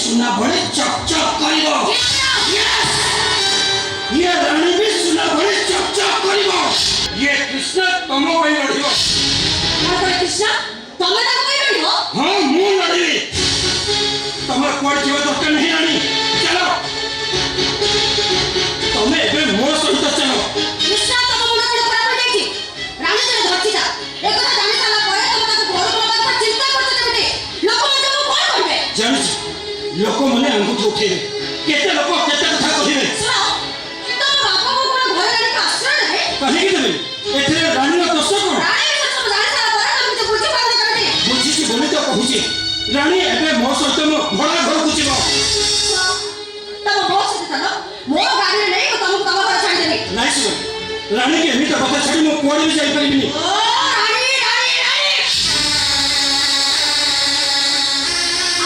ସୁନା ଭଳି ଚକ୍ ଚକ୍ କରିବ। Yes! ଇଏ ରାଣୀ ବି ସୁନା ଭଳି ଚକ୍ ଚକ୍ କରିବ। ଇଏ କୃଷ୍ଣ ତମ ପାଇଁ ଲଢ଼ିବ। କଣ କହିଲେ କୃଷ୍ଣ? ତମେ ତାଙ୍କ ପାଇଁ ଲଢିବ? ହଁ, ମୁଁ ଲଢ଼ିବି। ତମର କୁଆଡ଼େ ଯିବା ଦରକାର ନାହିଁ ରାଣୀ। ଚାଲ, ତମେ ଏବେ ମୋ ସହିତ ଚାଲ। କୃଷ୍ଣ, ତମ ମୁଣ୍ଡ କଣ ଖରାପ ହେଇଯାଇଛି? ରାଣୀ ଜଣେ ଧର୍ଷିତା, ଏକଥା ଜାଣି ସାରିଲା ପରେ ତମେ ତାକୁ ଘରକୁ ନେବା କଥା ଚିନ୍ତା କରୁଛ କେମିତି? ଲୋକମାନେ ତମକୁ କଣ କହିବେ? ଜାଣିଛି, ଲୋକମାନେ ଆଙ୍ଗୁଠି ଉଠେଇବେ। କେତେ ଲୋକ କେତେ କଥା କହିବେ। ଶୁଣ, ତମ ବାପା ବୋଉ କଣ ଘରେ ରାଣୀକୁ ଆଶ୍ରୟ ଦେବେ? କାହିଁକି ଦେବେ? ଏଥିରେ ରାଣୀର ଦୋଷ କଣ? ରାଣୀ ବିଷୟରେ ସବୁ ଜାଣି ସାରିଲା ପରେ ତମେ କିଛି ବୁଝିପାରୁନ କେମିତି? ବୁଝିଛି ବୋଲି ତ କହୁଛି। ରାଣୀ ଏବେ ମୋ ସହିତ ମୋ ଭଡ଼ା ଘରକୁ ଯିବ। ଶୁଣ, ତମ ମୋ ସହିତ ଚାଲ। ମୋ ଗାଡ଼ିରେ ନେଇ ମୁଁ ତମକୁ ତମ ଘରେ ଛାଡ଼ିଦେବି। ନାଇଁ ଶୁଣ, ରାଣୀକି ଏମିତି କଥା ଛାଡ଼ି ମୁଁ କୁଆଡ଼େ ବି ଯାଇପାରିବିନି। ଓ ରାଣୀ, ରାଣୀ, ରାଣୀ!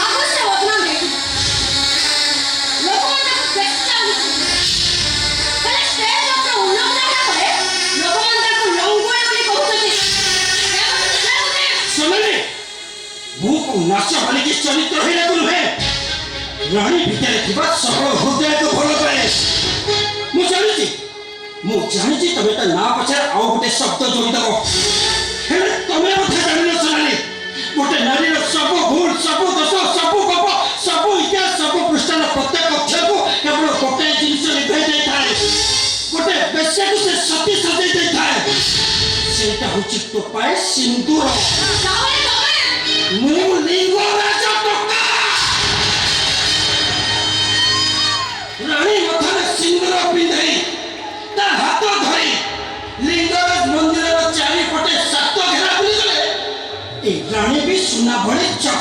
ଆଗରୁ ସେ ବଦନାମ ହେଇଥିଲା। ଲୋକମାନେ ତାକୁ ବେଶ୍ୟା ବୋଲି କହୁଥିଲେ। ହେଲେ ଷ୍ଟେଜ ଉପରେ ଉଲଗ୍ନ ହେଲା ପରେ ଲୋକମାନେ ତାକୁ ଲଙ୍ଗୁଳି ବୋଲି କହୁଛନ୍ତି। ଏହା କିଛି ଲାଗୁନି। ସୋନାଲି, ମୁଁ କୋଉ ନାଚ ବାଲିକି ଚରିତ୍ରହୀନାକୁ ନୁହେଁ। ରାଣୀ ଭିତରେ ଥିବା ସରଳ ହୃଦୟକୁ ଭଲ ପାଏ। ମୁଁ ଜାଣିଛି, ମୁଁ ଜାଣିଛି, ତମେ ତା ନାଁ ପଛରେ ଆଉ ଗୋଟେ ଶବ୍ଦ ଯୋଡ଼ିଦବ। ହେଲେ ତମେ ମଧ୍ୟ ଜାଣିନ ସୋନାଲି, ଗୋଟେ ନାରୀର ସବୁ ଭୁଲ, ସବୁ ଦୋଷ, ସବୁ ଗପ, ସବୁ ଇତିହାସ, ସବୁ ପୃଷ୍ଠାର ପ୍ରତ୍ୟେକ ଅକ୍ଷରକୁ କେବଳ ଗୋଟାଏ ଜିନିଷ ଲିଭେଇ ଦେଇଥାଏ। ଗୋଟେ ବେଶ୍ୟାକୁ ସେ ସତୀ ସଜେଇ ଦେଇଥାଏ। ସେଇଟା ହଉଛି ଟୋପାଏ ସିନ୍ଦୁର। ତାହେଲେ ତମେ ମୁଁ ଲିଙ୍ଗରାଜ ଟୋକା। ରାଣୀ ମଥାରେ ସିନ୍ଦୁର ପିନ୍ଧେଇ, ତା ହାତ ଧରି ଲିଙ୍ଗରାଜ ମନ୍ଦିରର ଚାରିପଟେ ସାତ ଘେରା ବୁଲିଗଲେ, ଏଇ ରାଣୀ ବି ସୁନା ଭଳି ଚକ